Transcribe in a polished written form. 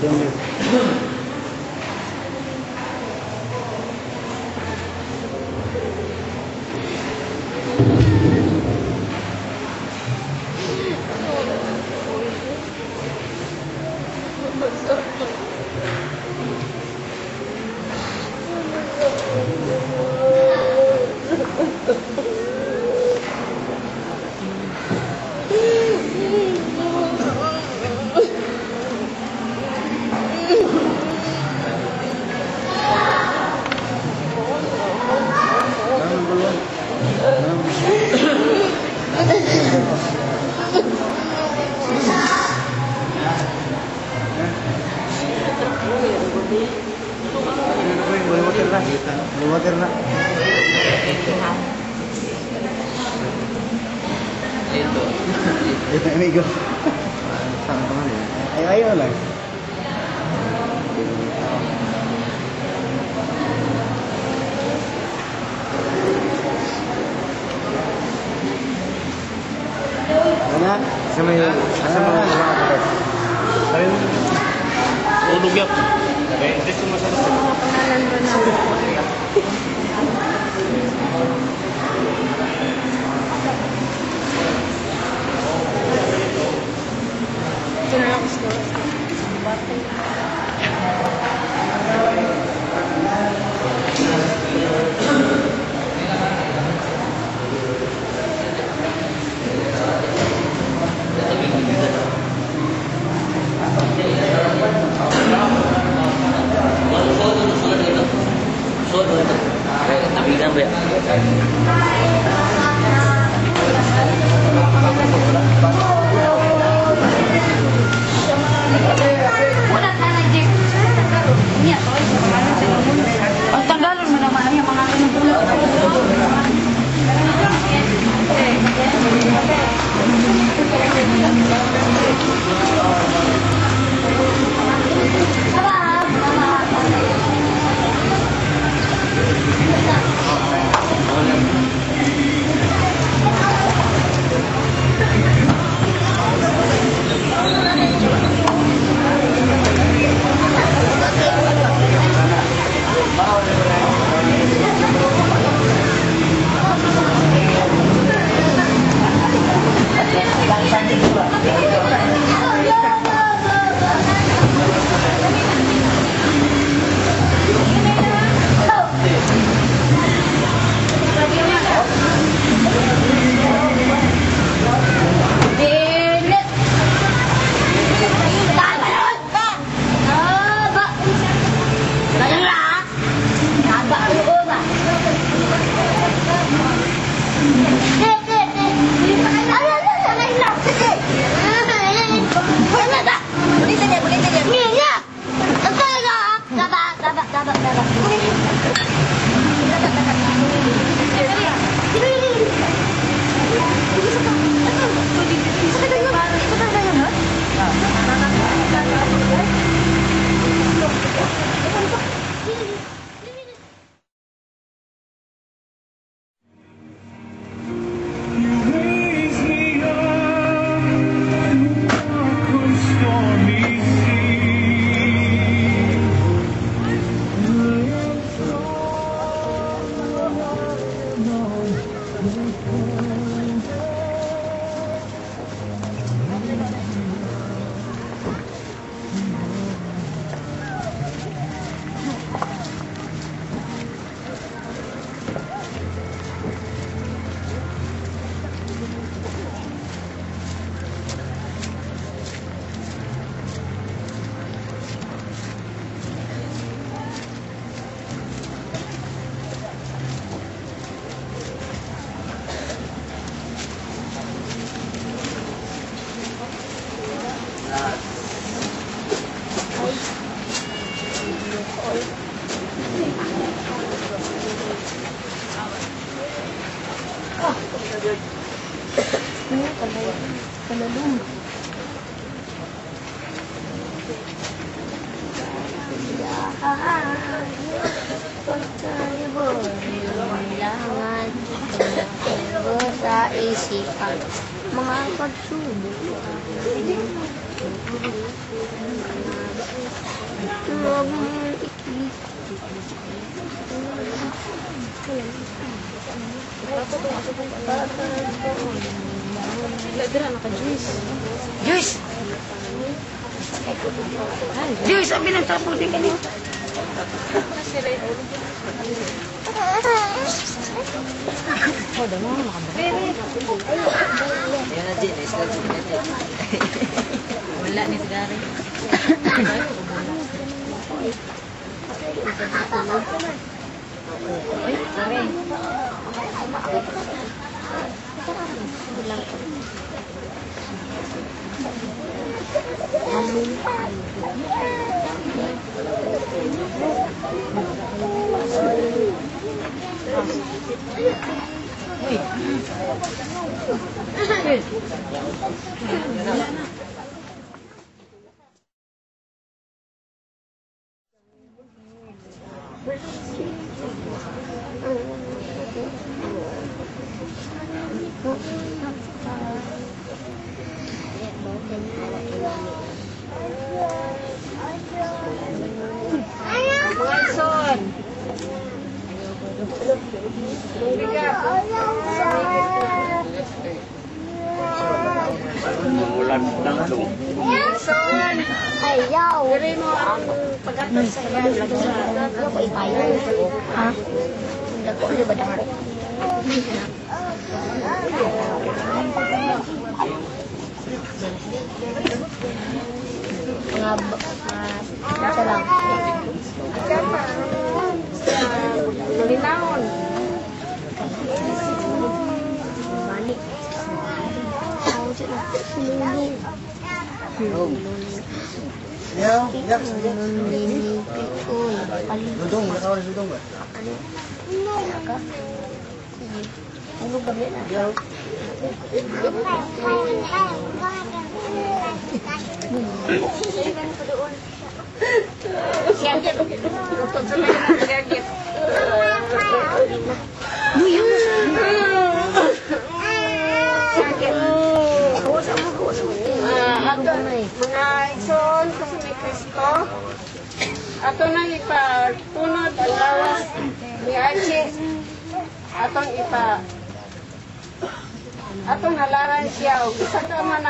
Dumi. Water na. Ito. Ito, amigo. Saan ka man eh? Ay, ayaw lang. Ano? Sa may, sa mga Sabi mo? Tulog yap. Mga pangalan ba na? Ito na lang gusto. Bate. Tabigan ba yan? Ang Tagalog mo naman ang mga Sa isipan, mga pagsubok. Juice! Juice, ang binagtapo din kanina. Yan na, Jin. Isla, Jin. Wala ni sigari. Uy, sorry. Uy. Ayaw. Ha? Dako di ba dako? Mga mga lang. Linawon. Balik. Yaw, yak. Dudong, nakawala dudong ba? Ano gabi na? Yaw. Mga igsoon kasi ni Kristo. Ato nang ipatunod ang lawas ni Archie. Atong ipa atong halaran siya og isa ka man.